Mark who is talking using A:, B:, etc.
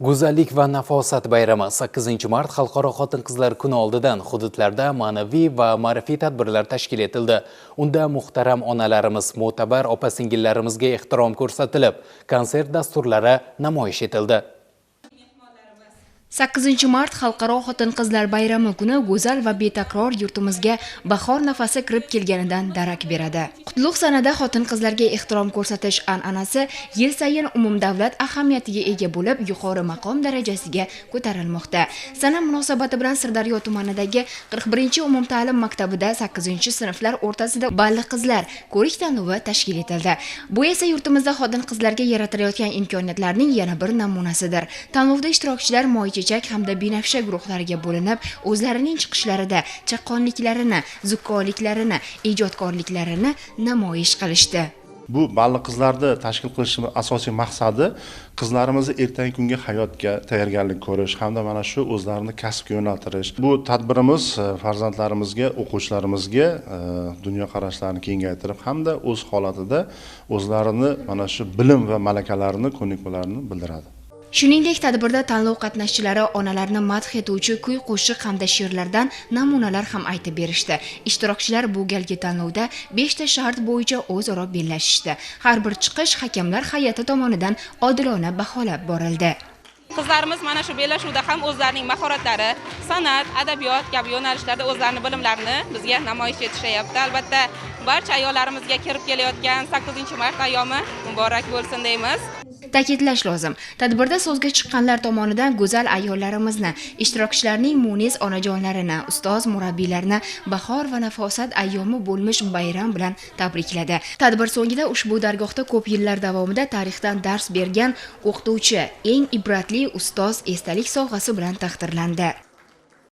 A: Go'zallik va nafosat bayrami, 8-mart Xalqaro xotin-qizlar kuni oldidan hududlarda ma'naviy va ma'rifiy tadbirlar tashkil etildi. Unda muhtaram onalarimiz, mo'tabar opa-singillarimizga ehtirom ko'rsatilib, konsert dasturlari namoyish etildi.
B: 8-mart Xalqaro xotin-qizlar bayrami kuni go'zal va betakror yurtimizga bahor nafasi kirib kelganidan darak beradi. Qutlug' sanada xotin-qizlarga ehtirom ko'rsatish an'anasi yil sayin umumdavlat ahamiyatiga ega bo'lib, yuqori maqom darajasiga ko'tarilmoqda. Sana munosabati bilan Sirdaryo tumanidagi 41-umumta'lim maktabida 8-sinflar o'rtasida balli qizlar ko'rik tanlovi tashkil etildi. Bu esa yurtimizda xotin-qizlarga yaratilayotgan imkoniyatlarning yana bir namunasidir. Tanlovda ishtirokchilar moychechak hamda binafsha guruhlariga bo'linib, o'zlarining chiqishlarida chaqqonliklarini, zukkolikalarini, ijodkorliklarini namoyish qilishdi.
C: Bu balli qizlarni tashkil qilishning asosiy maqsadi qizlarimizni ertangi kunga hayotga tayyorgarlik ko'rish hamda mana shu o'zlarini kasbga yo'naltirish. Bu tadbirimiz farzandlarimizga, o'quvchilarimizga dunyoqarashlarini kengaytirib hamda o'z holatida o'zlarini mana shu bilim va malakalarini, ko'nikmalarini bildiradi.
B: Shuningdek, tadbirda tanlov qatnashchilari onalarni madh etuvchi kuy-qo'shiq hamda she'rlardan namunalar ham aytib berishdi. Ishtirokchilar bu galgi tanlovda 5 ta shart bo'yicha o'zaro bellashishdi. Har bir chiqish hakamlar hay'ati tomonidan odilona baholab borildi.
D: Qizlarimiz mana shu bellashuvda ham o'zlarining mahoratlari, san'at, adabiyot kabi yo'nalishlarda o'zlarining bilimlarini bizga namoyish etishyapti. Albatta, barcha ayollarimizga kirib kelayotgan 8-mart ayyomi muborak bo'lsin deymiz.
B: Ta'kidlash lozim, tadbirda so'zga chiqqanlar tomonidan go'zal ayollarimizni, ishtirokchilarning munis onajonlarini, ustoz murabbiylarni bahor va nafosat ayyomi bo'lmish bayram bilan tabrikladi. Tadbir so'ngida ushbu dargohda ko'p yillar davomida tarixdan dars bergan o'qituvchi, eng ibratli ustoz esdalik sovg'asi bilan taqdirlandi.